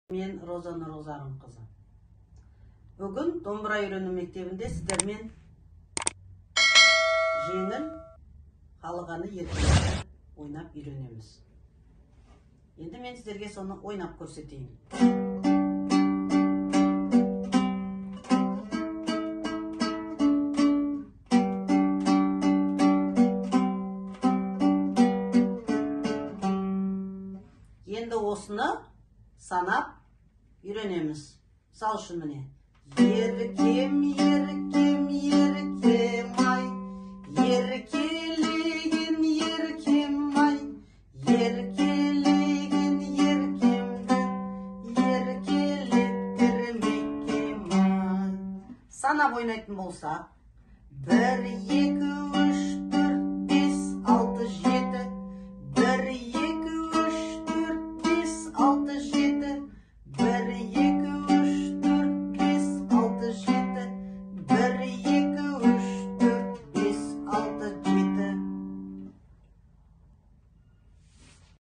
Мен Роза Нұрғызарынқызы. Бүгін домбыра үйрену мектебінде сіздермен жеңіл халық әні еркелікті ойнап үйренеміз. Енді мен сіздерге соны ойнап көрсетейін. Енді осыны санап үйренеміз. Мысал үшін міне. Еркем, еркем, еркем ай, еркелеген еркем ай, еркелеген еркемді еркелеттірмеккем ай. Санап ойнайтын болсақ, 1, 2,